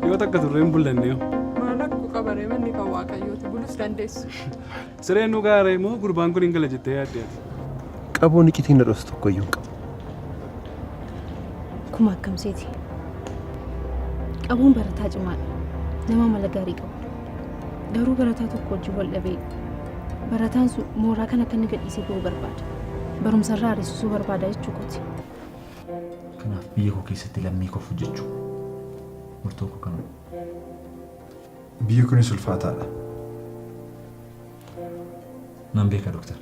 Yoo takka turree hin bullannee hoo? Maal rakkoo qabaree manni kan waaqayyooti bulus dandeessu. Sireen nu gaaree moo gurbaan kun hin gala jettee yaadde ati? Qaboon iccitiin na dhoosu tokko iyyuu hin qabu. Kuma akkam seeti. Qaboon barataa cimaadha. Nama amala gaarii qabu. Garuu barataa tokko wajjin wal dhabee barataan sun mooraa kana akka inni gadhiisee ba'u barbaada. Barumsarraa ariisisuu barbaada jechuu kooti. Kanaaf biyya koo keessatti lammii koof hojjechuu murtoo koo kanuma. Biyyi kunis ulfaataadha. Nan beeka Doktar.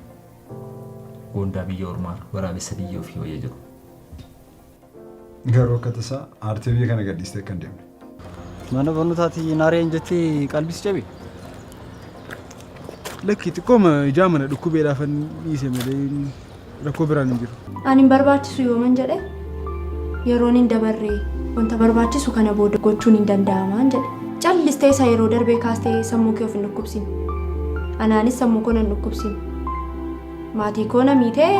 Goondaa biyya ormaarra waraabessa biyya ofii wayya jedhu. Garuu akka tasaa aartee biyya kana gadhiistee akka hin deemne. Mana barnootaatii na ari'an jettee qalbii si cabe? Lakki xiqqooma ijaa mana dhukkubeedhaafan dhiise malee rakkoo biraan hin jiru. Ani hin barbaachisu yooman jedhe yeroon hin dabarre wanta barbaachisu kana booda gochuun hin danda'amaan jedhe. Callistee isa yeroo darbee kaastee sammuu kee of hin dhukkubsin. Anaanis sammuu koo nan dhukkubsin. Maatii koo na miitee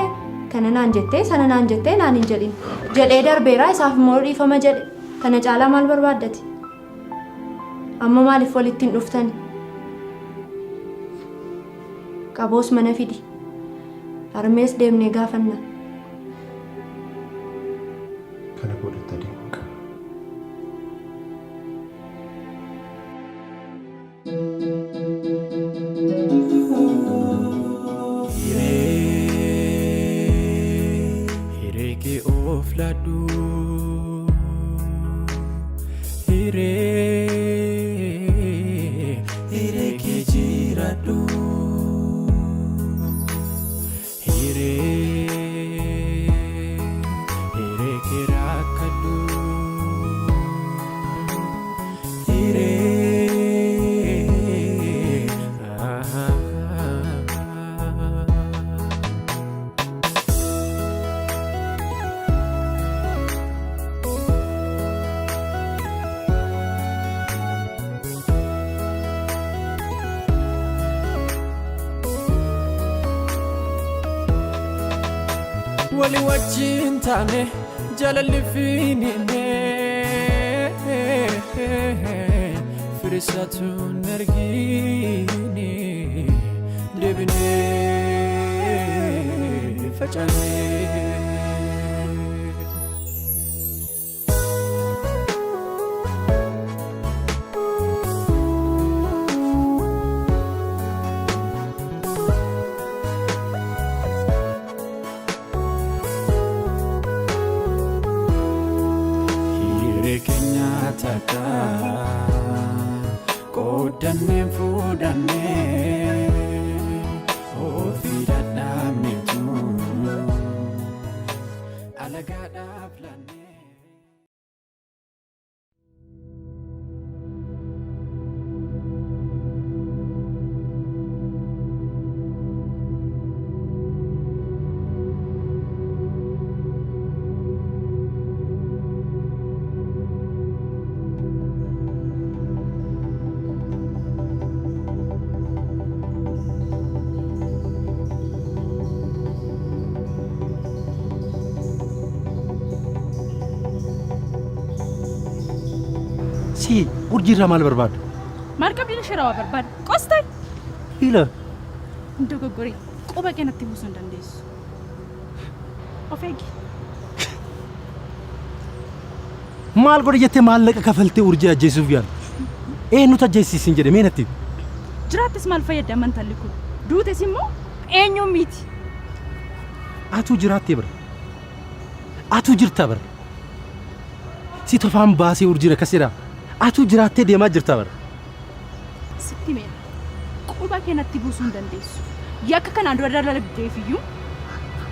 kana naan jettee sana naan jettee naan hin jedhin. Jedhee darbeera isaaf immoo dhiifama jedhe. Kana caalaa maal barbaaddati? Amma maaliif walitti hin dhuftani? Qaboos mana fidi. Harmees deemnee gaafanna. Kana boodatti adeemuun qaba. Hiree hiree kee of laadhu Hiree hiree kee jiraadhu Hiree hiree kee rakkadhu Hiree. Wali wajjin taane jaalalli fiinine firisatu nargine deebine facaane. Hiree keenya takka qooddanneen fuudhannee ofii dadhabneetu alagaadhaaf laannee. Si urjii irraa maal barbaadda? Maal qabdina shirawaa barbaada? Qostay! Ila Hin dogoggorin. Quba kee natti buusuu hin dandeessu. Of eegi. Maal godhe jettee maallaqa kafaltee urjii ajjeesuuf yaalu? Eenyutu ajjeesisin jedhe mee natti himi. Jiraattes maal fayyadda amma intalli kun? Duutes immoo eenyuun miiti? Atuu jiraattee bara. Atuu jirta bara. Si tofaan baasee urjiin akkas jedhaa. Atuu jiraattee deemaa jirta bara. Sitti himeera. Quba kee natti buusuu hin dandeessu. Yakka kanaan dura dalagdeef iyyuu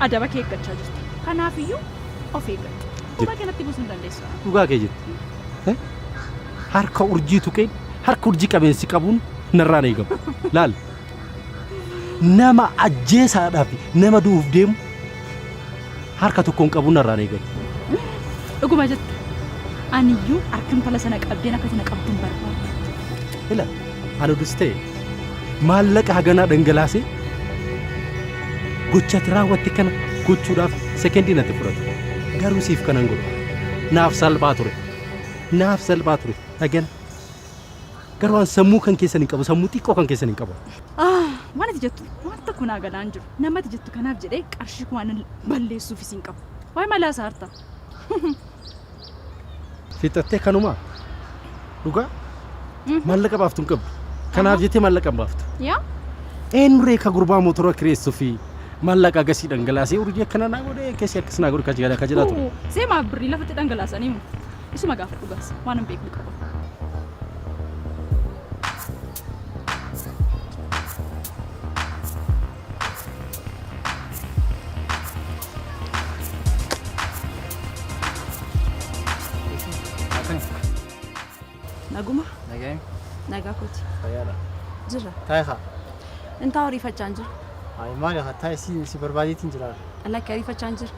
adaba kee eeggachaa jirta. Kanaaf iyyuu of eeggadhu. Quba kee natti buusuu hin dandeessu. Dhugaa kee jette. Harka urjii tuqeen harka urjii qabeensi qabuun narraan eegamu. Laal. Nama ajjeesaadhaaf nama du'uuf deemu harka tokkoon qabuun narraan eegamu. Dhuguma jette. Aniyyuu harka intala sana qabdeen akka ati na qabdu hin barbaadu. Ila ani odus ta'e maallaqa haganaa dhangalaasee gocha ati raawwatte kana gochuudhaaf sekendii natti fudhatu. Garuu siif kanan godhu. Naaf salphaa ture. Naaf salphaa ture. Hagana. Garuu an sammuu kan keessan hin qabu, sammuu xiqqoo kan keessan hin qabu. Ah, waan ati jettu waan tokko naa galaa hin jiru. Nama ati jettu kanaaf jedhee qarshii koo waan balleessuufis hin qabu. Waa'ee malaa isaa harta. Fixattee kanumaa? Dhugaa? Maallaqa baaftu hin qabdu. Kanaaf jettee maallaqa hin baaftu. Yaa? Eenyuree ka gurbaa motora kireessuu fi maallaqa agasii dhangalaasee urjii akkana naa godhee keessi akkas naa godhe ka jedhaa ture. Seemaaf birrii lafatti dhangalaasanii mu. Isuma gaafadhu gaas waan hin beeknu qaba. Naguma? Nagayim. Nagaa kooti. Fayyaadha. Jirra. Taa'e haa. Intaa ariifachaa hin jiru. Hayi maali haa taa'e si si barbaadeetiin jira. Lakki ariifachaa hin jiru.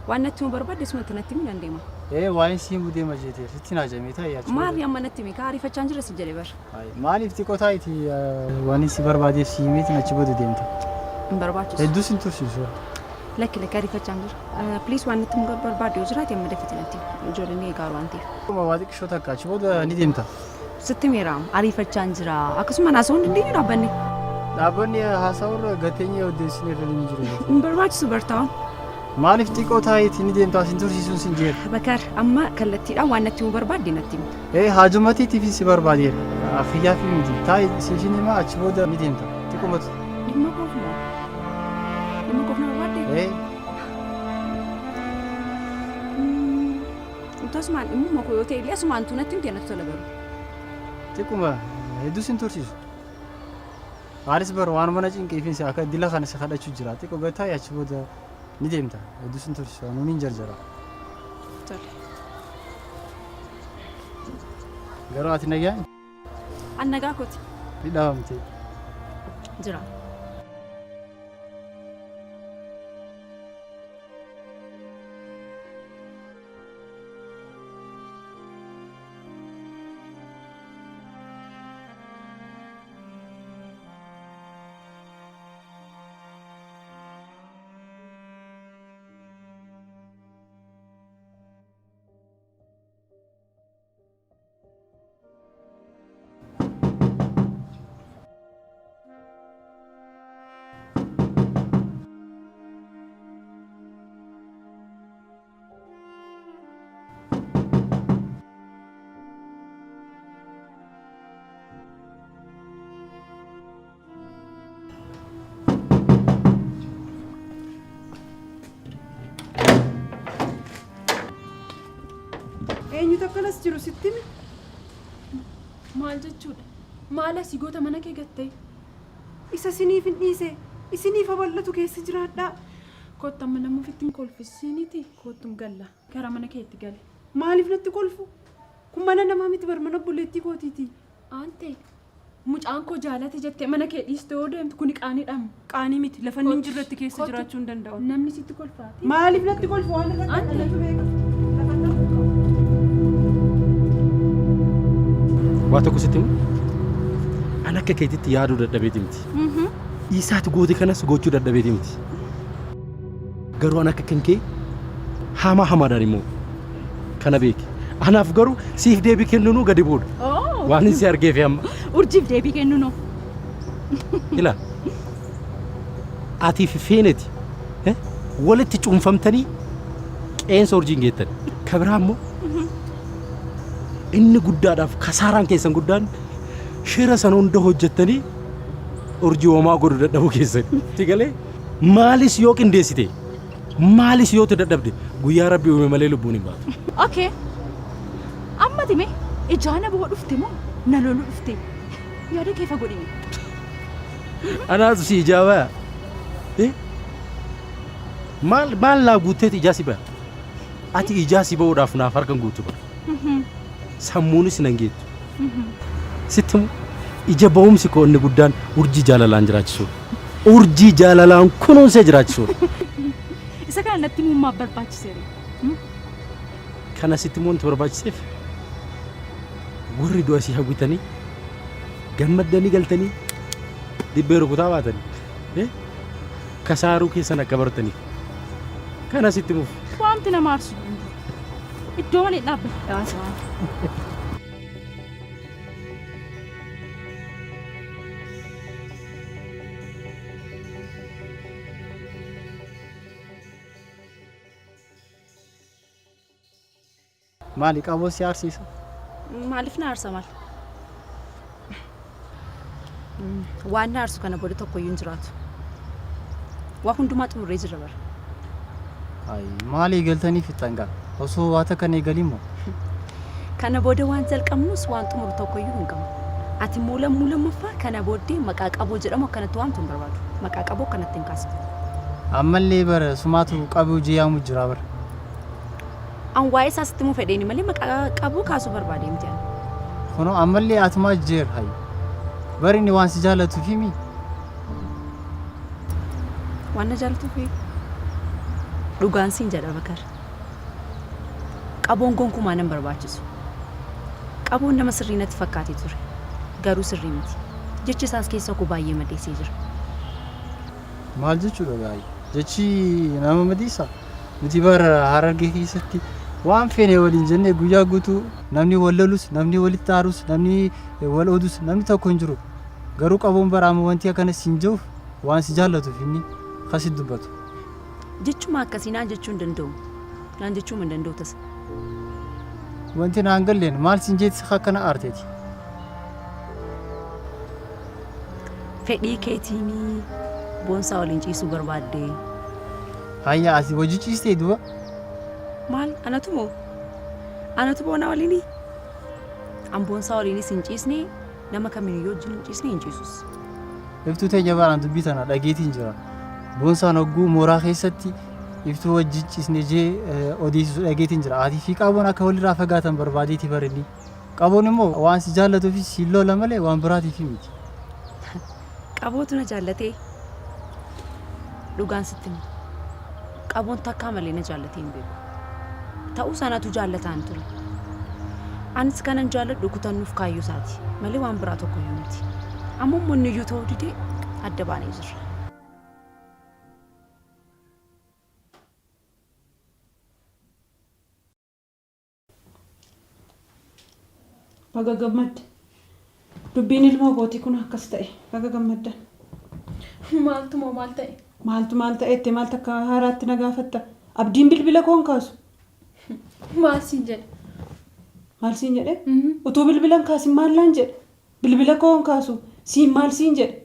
Waan natti himuu barbaadde sumatti natti himuu dandeema. Ee waa'een si himuu deema jeetee sitti naa jamee taa'e achi. Maali amma natti himi kaa ariifachaa hin jira si jedhe bar. Hayi maaliif xiqqoo taa'iti waan si barbaadeef si himeetiin achi booda deemta. Hin barbaachisu. Hedduu sin tursiisu. Lakki lakki ariifachaa hin jiru. Please waan natti himuu barbaadde yoo jiraate amma dafiti natti himi. Ijoolleen eegaa waan ta'eef. Waa xiqqishoo takka achi booda ni deemta. Sitti himeera ariifachaa hin jira. Akkasuma haasa'uu hin dandeenyu dhaabbanne. Dhaabbanni haasa'urra gateenya odeessine irra ni jiru. Hin barbaachisu bartaa'uun. Maaliif xiqqoo taa'iiti ni deemtaa sin tursiisuun sin jeera. Bakar amma kallattiidhaan waan natti himuu barbaadde natti himi. Ee haajumatiitiif si barbaadeera. Afiyyaa fi miti. Taa'i siifin himaa achi booda ni deemta. Xiqqumatu. Dhimma koof moo? Dhimma koof na barbaadde? Ee. Utuu asumaan dhimmuma koo yoo ta'e illee asumaan utuu natti himte natti tola garuu. Xiqquma hedduu sin tursiisu. Anis bar waan mana cinqiifin si akka dila kana si kadhachuu jira. Xiqqoo gad taa'i achi booda ni deemta. Hedduu sin tursiisu. Anuu nin jarjara. Tole. Garuu ati nagaa An nagaa kooti. ni dhabamte. Jira. Eenyutu akkanas jiru sitti hime? Maal jechuudha? Maal asii goota mana kee gattee? Isa isiniif hin dhiise. Isiniif habal'atu keessa jiraadhaa. Kottu amma nama ofitti hin kolfisiiniti kottum galla. Gara mana keetti gali. Maaliif natti kolfu? Kun mana namaa miti bar mana obboleettii kootiiti. Aantee mucaan koo jaalate jettee mana kee dhiistee yoo deemtu kuni qaaniidhaam. Qaanii miti lafa inni hin jirretti keessa jiraachuu hin danda'u. Namni sitti kolfaati. Maaliif natti kolfu waan irratti Aantee. anatu beeka. Waa tokko sitti himu? An akka keetitti yaaduu dadhabeeti miti. Isaati goote kanas gochuu dadhabeeti miti. Garuu an akka kan kee hamaa hamaadhaan immoo kana beeki. Anaaf garuu siif deebii kennuunuu gadi bu'uudha. Oh. Waan si argeefi amma. Urjiif deebii kennuunoo. Ila atii fi feeneti eh, walitti cuunfamtanii qeensa urjiin geettan. Ka biraa immoo inni guddaadhaaf kasaaraan keessan guddaan shira sana hunda hojjettanii urjii homaa godhu dadhabuu keessan. Si galee maalis yoo qindeessite maalis yoo itti dadhabde guyyaa rabbi uume malee lubbuun hin baatu. Okay. Amma time ijaa na bu'aa dhufte moo na loluu dhufte? Yaada kee fagoo dhimi. Anaatu si ijaa baya. Eh? Maal maal naa guutteeti ijaa si baya? Ati ijaa si ba'uudhaaf naaf harkan guutu bara. Sammuunis nan geettu. Sitti himu ija ba'umsi koo inni guddaan urjii jaalalaan jiraachisuudha. Urjii jaalalaan kunuunsee jiraachisuudha. Isa kana natti himuun maaf barbaachiseere? Kana sitti himuun wanti barbaachiseef warri du'a si hawwitanii gammaddanii galtanii dibbee rukutaa baatanii eh, kasaaruu keessan akka bartaniif kana sitti himuuf. Waanti nama aarsu hin jiru. Iddoo malee dhaabbadhu. Maali qaboo si aarsiisa? Maaliif na aarsa maal? Waan na aarsu kana booda tokkoyyuu hin jiraatu. Waa hundumaa xumurree jirra bara. Ayi maal eegaltanii fixxan gaa? Osoo waa takka hin eegalin moo? Kana booda waan jalqabnus waan xumuru tokkoyyuu hin qabnu. Ati immoo lammuu lammaffaa kana booddee maqaa qaboo jedhamu akkanatti waamtu hin barbaadu. Maqaa qaboo akkanatti hin kaastu. Ammallee bara sumaatu qaboo jee yaamu jira bara. An waa'ee isaa sitti himuu fedheeni malee maqaa qaboo kaasuu barbaadee miti ani. Kunoo ammallee atumaa jeer hayi. Bar inni waan si jaalatuufi mii? Waan na jaalatuufi? Dhugaan siin jedha Bakar. Qaboon gonkumaa nan barbaachisu. Qaboon nama sirrii natti fakkaatee ture. Garuu sirrii miti. Jechi isaas keessa koo baay'ee madeessee jira. Maal jechuudha gaa'ii? Jechi nama madeessaa? Nuti bar Harargee keessatti waan feene waliin jennee guyyaa guutuu namni wal lolus, namni walitti aarus, namni wal oodus namni tokko hin jiru. Garuu qaboon bara amma wanti akkana siin jiruuf waan si jaallatuuf inni kan si dubbatu. Jechuma akkasii naan jechuu hin danda'u. Naan jechuuma hin danda'u tasa. Wanti naan galleen maal siin jeetti akkana aarteeti? Fedhii keetiinii boonsaa waliin ciisuu barbaaddee. Hayya ati wajji ciistee duba? Maal anatu moo? Anatu boonaa waliinii? An boonsaa waliinis hin ciisne nama kamiiniyyuu wajjin hin ciisne hin ciisus. Iftuu teenya baraan dubbii tana dhageetiin jira. Boonsaan hogguu mooraa keessatti iftuu wajji ciisne jee odeessisu dhageetiin jira. Atii fi qaboon akka walirraa fagaatan barbaadeeti bar inni. Qaboon immoo waan si jaallatuufi siin lola malee waan biraatiif miti. Qabootu na jaallatee? Dhugaan sitti hima. Qaboon takkaa malee na jaallatee hin beeku. Ta'us anatu jaallataan ture. Anis kanan jaalladhu kutannuuf kaayyoo isaati malee waan biraa tokkoyyuu miti. Amma immoo inni iyyuu ta'uu didee adda baanee jirra. Baga gammadde. Dubbiin ilmoo kootii kun akkas ta'e. Baga gammaddan. Maaltu moo maal ta'e? Maaltu maal ta'e jettee maal takka haaraatti na gaafatta? Abdiin bilbila koo hin kaasu. Maal siin jedhe? Maal siin jedhe? Utuu bilbila hin kaasin maal naan jedhe? Bilbila koo hin kaasu. Siin maal siin jedhe?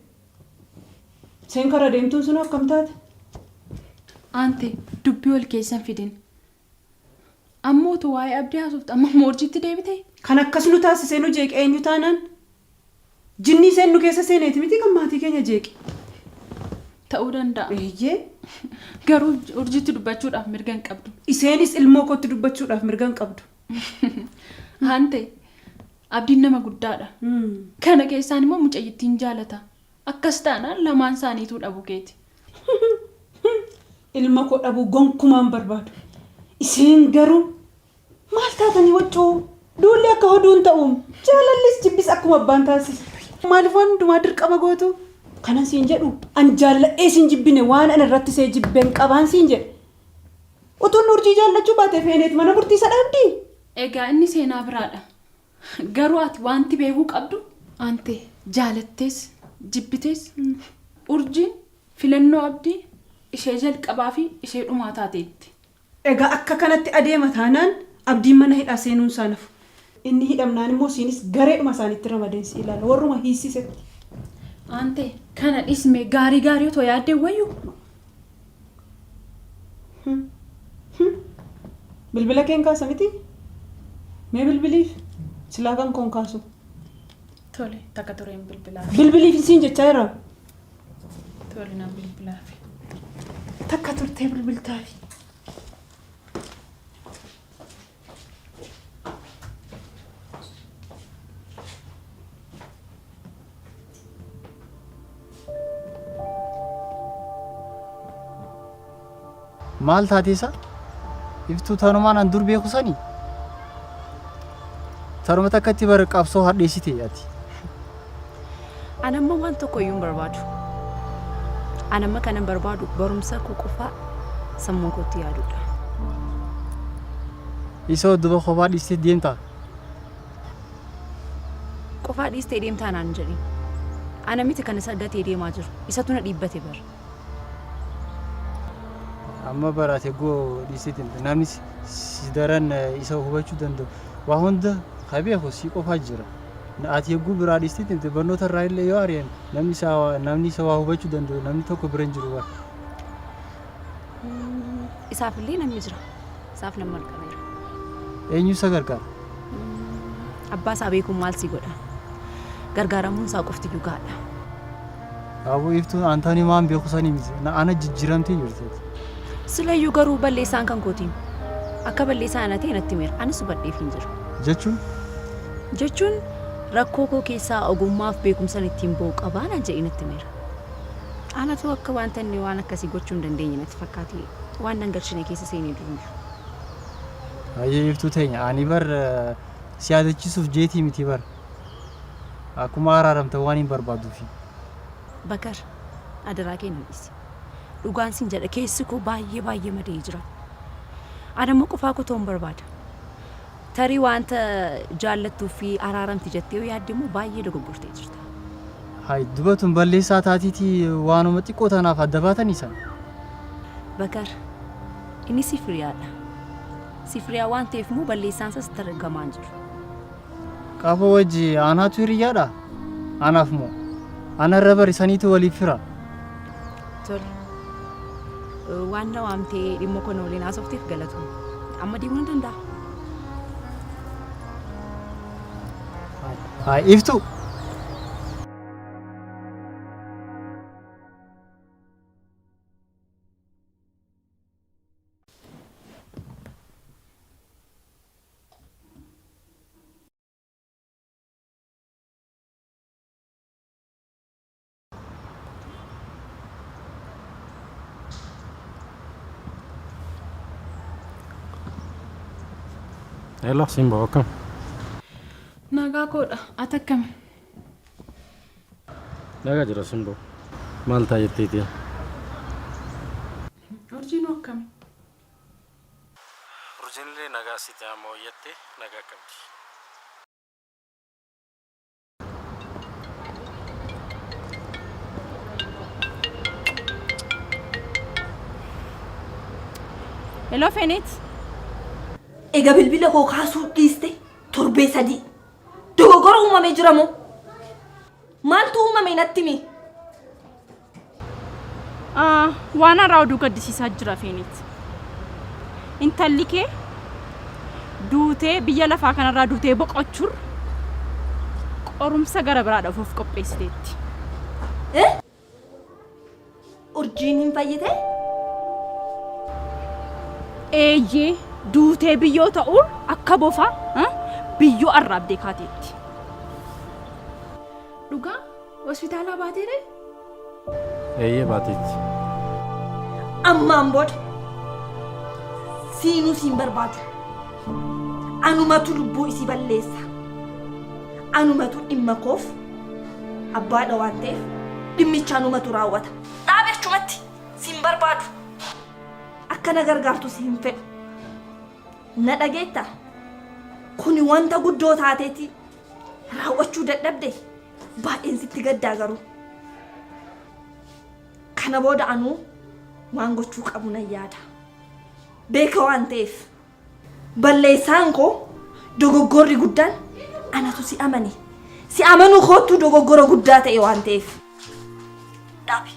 Seen kara deemtuun sunoo akkam taate? Aante dubbii wal keessa hin fidin. Amma utuu waa'ee Abdii haasoftu amma immoo urjiitti deebitee? Kan akkas nu taasisee nu jeeqe eenyu taanaan? Jinnii isheen nu keessa seeneeti miti kan maatii keenya jeeqe. Ta'uu danda'a. Eeyyee. Garuu urjiitti dubbachuudhaaf mirga hin qabdu. Isheenis ilmoo kootti dubbachuudhaaf mirga hin qabdu. Aante Abdiin nama guddaadha. Kana keessaan immoo mucayyittiin jaalata. Akkas taanaan lamaan isaaniituu dhabuu keeti. Ilma koo dhabuu gonkumaa hin barbaadu. Isheen garuu maal taatanii waccuu? Duulli akka hoduu hin ta'uum. Jaalallis jibbis akkuma abbaan taasise. Maaliif waan hundumaa dirqama gootu? Kanan siin jedhu an jaalladhee siin jibbine waan ana irratti see jibben qabaan siin jedhe. Utuun urjii jaallachuu baate feeneet mana murtii isa dhaabdii? Egaa inni seenaa biraadha. Garuu ati waanti beekuu qabdu Aantee jaalattees jibbitees Urjiin filannoo Abdii ishee jalqabaa fi ishee dhumaa taateetti. Egaa akka kanatti adeema taanaan Abdiin mana hidhaa seenuun isaa hin hafu. Inni hidhamnaan immoo siinis gareedhuma isaaniitti ramadeen si ilaala. Warruma hiisisetti. Aantee kana dhiismee gaarii gaarii otoo yaaddee hin wayyuu? Bilbila keen kaasa miti? Mee bilbiliif? Silaa kan koon kaasu. Tole takka tureen bilbilaaf. Bilbiliif siin jechaa jira. Tole nan bilbilaaf. Takka turtee bilbiltaafi. Maal taate isa? Iftuu tanumaan an dur beeku sanii? Taruma takkatti bara qabsoo hadheessite ati. An amma waan tokko iyyuu hin barbaadu. An amma kanan barbaadu barumsa koo qofaa sammuu kootti yaaduudha. Isoo duba kophaa dhiistee deemtaa? Qofaa dhiistee deemtaa naan hin jedhin. Ana miti kan isa gatee deemaa jiru. Isatu na dhiibbate bar. Amma baraate goo dhiiseetiin namni si daran isa hubachuu danda'u waa hunda ka beeku si qofaa jira. Ati egguu biraa dhiisteetiin barnoota irraa illee yoo ari'an namni isa namni isa waa hubachuu danda'u namni tokko bira hin jiru bara. Isaaf illee namni jira. Isaaf namni argameera. Eenyu isa gargaara? Abbaa isaa beekuun maal si godha? Gargaaramuun isaa qofti iyyuu gahaadha. Aboo iftuun Antoonii waan beeku sanii miti. Ana jijjiiramtee jirti. Silayyuu garuu balleessaan kan kootiin. Akka balleessaa ana ta'e natti himeera. Anis hubadheef hin jiru. Jechuun? Jechuun rakkoo koo keessaa ogummaaf beekumsan ittiin ba'u qabaa naan jedhee natti himeera. Anatu akka wanta inni waan akkasii gochuu hin dandeenye natti fakkaatee waan nan galchine keessa seenee duruyyuu. Hayyee iftuu teenya ani bar si yaadachiisuuf jeetii miti bar. Akkuma araaramtan waan hin barbaaduufi. Bakar, adaraa kee na dhiisi. Dhugaan siin jedha keessi koo baay'ee baay'ee mada'ee jira. Ani ammoo qofaa koo ta'uun barbaada. Tarii wanta jaallattuu fi araaramti jettee yoo yaadde immoo baay'ee dogoggortee jirta. Hay dubatun balleessaa taatiitii waanuma xiqqoo tanaaf adda baatanii san. Bakar, inni siif hiriyaadha. Siif hiriyaa waan ta'eef immoo balleessaan isaas sitti argamaa hin jiru. Qafoo wajji anaatu hiriyyaadha? Anaaf moo? Anarra bari saniitu waliif fira. Tole. Waan na waamtee dhimma koo na waliin haasofteef galatoomi. Amma deemuu nan danda'a. Haa iftu. Hello, Simbo, akkam? Nagaa koodha. Ati akkami? Nagaa jira Simbo. Maal ta'a jetteeti? Urjiin hoo akkami? Urjiinillee nagaa sitti amma wayyatte nagaa qabdi. Hello Feenet. Ega bilbila koo kaasuu dhiiste torbee sadii. Dogoggora uumamee jira moo? Maaltu uumame natti himi? Waan haaraa oduu gaddisiisaa jira Feenet. Intalli kee duutee biyya lafaa kanarraa duutee boqochuurra qorumsa gara biraadhaaf of qopheessiteetti. Urjiin hin fayyite? Eeyyee duutee biyyoo ta'uun akka bofaa biyyoo arraabdee kaateetti. Dhugaa hospitaalaa baateeree? Eeyyee baateetti. Ammaan booda siinuu siin barbaadu. Anumatu lubbuu isii balleessa. Anumatu dhimma koof abbaadha waan ta'eef dhimmicha anumatu raawwata. Dhaabi achumatti siin barbaadu. Akka na gargaartu si hin fedhu. Na dhageetta? Kuni wanta guddoo taateeti raawwachuu dadhabde baay'een sitti gaddaa garuu. Kana booda anuu waan gochuu qabu nan yaada. Beeka waan ta'eef. Balleessaan koo dogoggorri guddaan anatu si amane. Si amanuu koottuu dogoggora guddaa ta'e waan ta'eef. Dhaabi.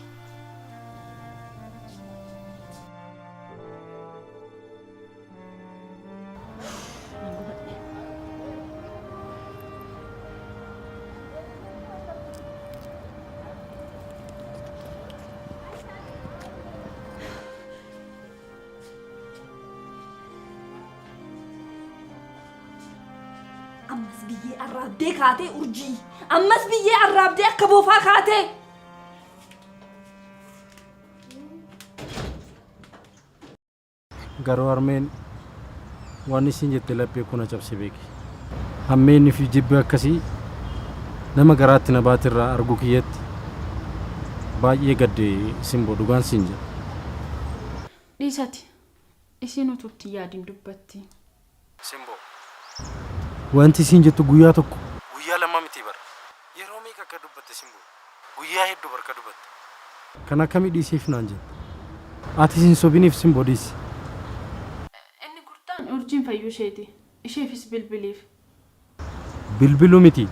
Ammas biyyee arraabdee kaatee urjii. Ammas biyyee arraabdee akka boofaa kaatee. Garuu harmeen waan isiin jette laphee koo na cabse beeki. Hammeenni fi jibbi akkasii nama garaatti na baate irraa arguu kiyyatti baay'ee gadde Simboo dhugaan siin jedha. Dhiisi ati. Isiin utuu itti hin yaadin dubbatti. Simboo. Wanti isiin jettu guyyaa tokko. Guyyaa lama miti bar. Yeroo meeqa akka dubbatte Simboo. Guyyaa hedduu bar ka dubbatte. Kan akkamii dhiisiif naan jette. Atis hin sobiniif Simboo dhiisi. Inni guddaan Urjiin fayyuu isheeti. Isheefis bilbiliif. Bilbiluu miti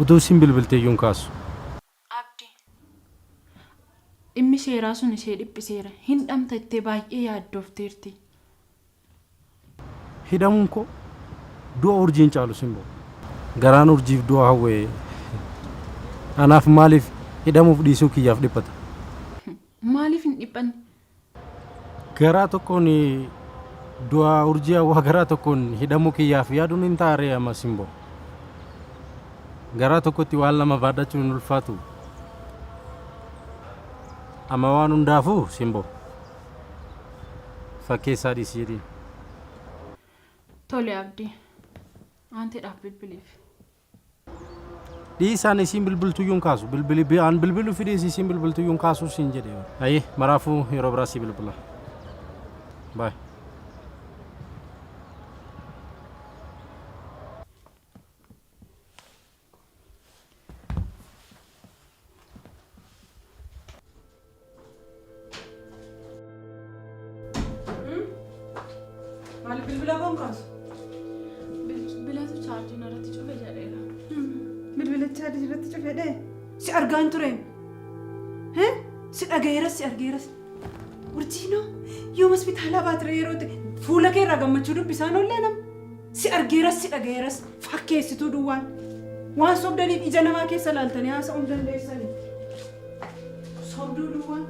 utuu isiin bilbilteeyyuu hin kaasu. Abdi. Dhimmi seeraa sun ishee dhiphiseera. Hin hidhamta jettee baay'ee yaaddoofteerti. Hidhamuun koo du'a Urjii hin caalu Simboo. Garaan Urjiif du'a hawwe anaaf maaliif hidhamuuf dhiisuu kiyyaaf dhiphata? Maaliif hin dhiphanne? Garaa tokkoon du'a Urjii hawwaa garaa tokkoon hidhamuu kiyyaaf yaaduun hin ta'aree amma Simboo? Garaa tokkotti waan lama baadhachuun hin ulfaatu. Amma waan hundaafuu Simboo. Fakkeessaa dhiisi jedhiin. Tole Abdii. Aanteedhaaf bilbiliif. Dhiisaan isiin bilbiltuyyuu hin kaasu. Bilbili an bilbilu fidhiisi isiin bilbiltuyyuu hin kaasu siin jedhe. Ayi maraafuu yeroo biraa sii bilbila. Bye. Maaliif bilbila koo hin kaasu? Bilbilatu chaarjii narratti cufe jedheera. Bilbila chaarjii irratti cufe dhee? Si argaan tureen. Si dhagayeeras si argeeras. Urjiinoo yoom hospitaalaa baatire yeroo ta'e fuula kee irraa gammachuu dubbisaan oollee nama. Si argeeras si dhagayeeras fakkeessituu duwwaan. Waan sobdaniif ija namaa keessa laaltanii haasa'uu hin dandeessanii. Sobduu duwwaan.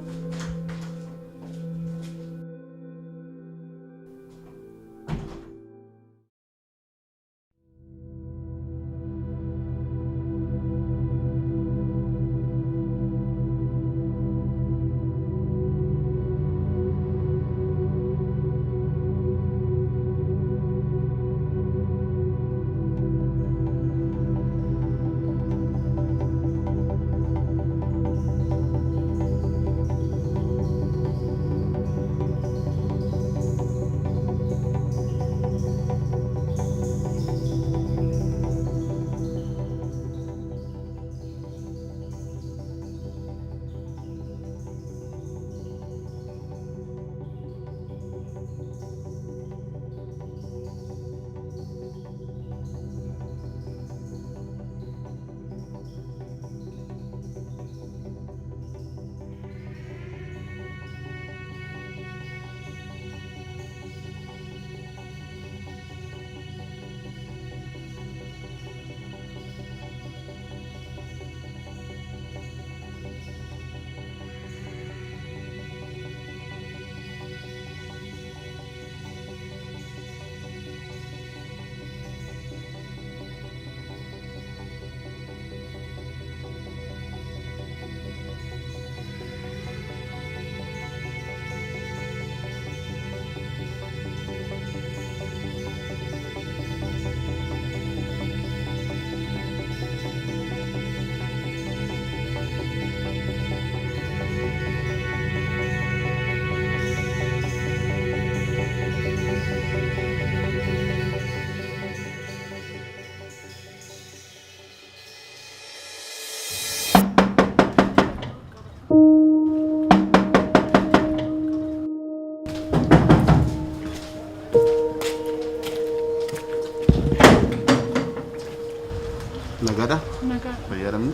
Nagaadha? Nagaadha. Fayyaa dhabni.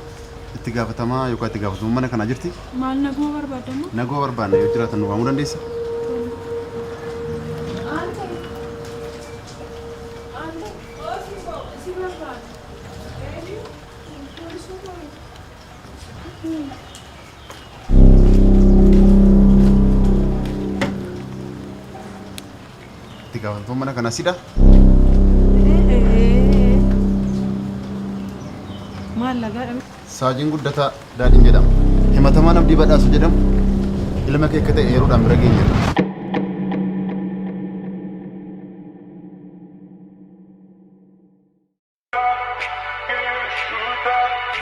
Itti gaafatamaa yookaan itti gaafatamummaa mana kanaa jirti? Maal naguma barbaadamu? Naguma barbaanna yoo jiraatan nu waamuu dandeessa? Itti gaafatamtuun mana kanaa sidha? Maal nagaadha? Saajiin Guddataa Daadhiin jedhama. Himatamaan Abdii Badhaasoo jedhamu ilma kee akka ta'e eeruudhaan bira geenyeerra.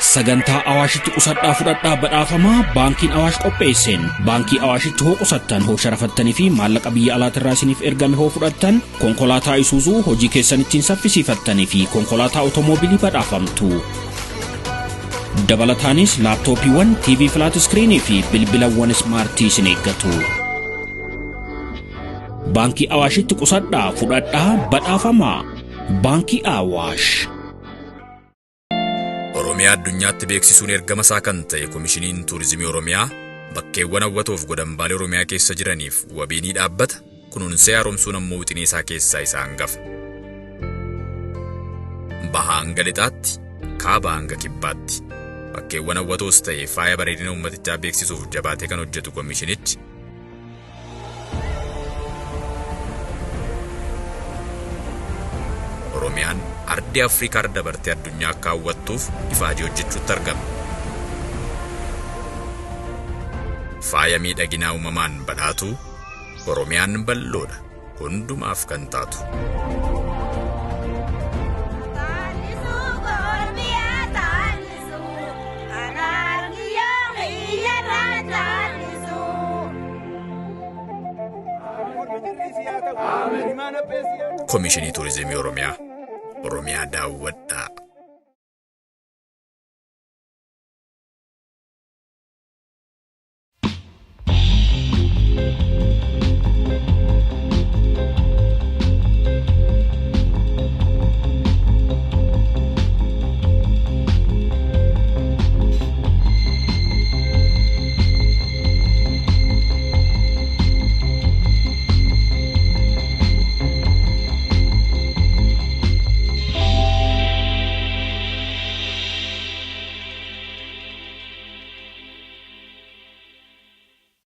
Sagantaa Awaashitti qusadhaa fudhadhaa badhaafamaa baankiin Awaash qopheesseen baankii Awaashitti hoo qusattan hoo sharafattanii fi maallaqa biyya alaatirraa isiniif ergame hoo fudhattan konkolaataa Isuuzuu hojii keessan ittiin saffisiifattanii fi konkolaataa otomoobilii badhaafamtu. Dabalataanis laaptooppiiwwan, TV filaat iskiriinii fi bilbilawwan ismaartii isin eeggatu. Baankii Awaashitti qusadhaa fudhadhaa badhaafamaa. Baankii Awaash. Oromiyaa addunyaatti beeksisuun ergama isaa kan ta'e Komishiniin Tuurizimii Oromiyaa bakkeewwan hawwatoof godambaalee Oromiyaa keessa jiraniif wabii ni dhaabbata. Kunuunsee haaromsuun ammoo wixinee isaa keessaa isa hangafa. Bahaa hanga lixaatti, kaabaa hanga kibbaatti. Bakkeewwan hawwatoos ta'e faaya bareedina uummatichaa beeksisuuf jabaatee kan hojjetu komishinichi Oromiyaan ardii Afrikaa irra dabartee addunyaa akka hawwattuuf ifaajee hojjechuutti argama. Faaya miidhaginaa uumamaan badhaatu Oromiyaan bal'oodha hundumaaf kan taatu. Komishinii Turizimii Oromiyaa. Oromiyaa daawwadhaa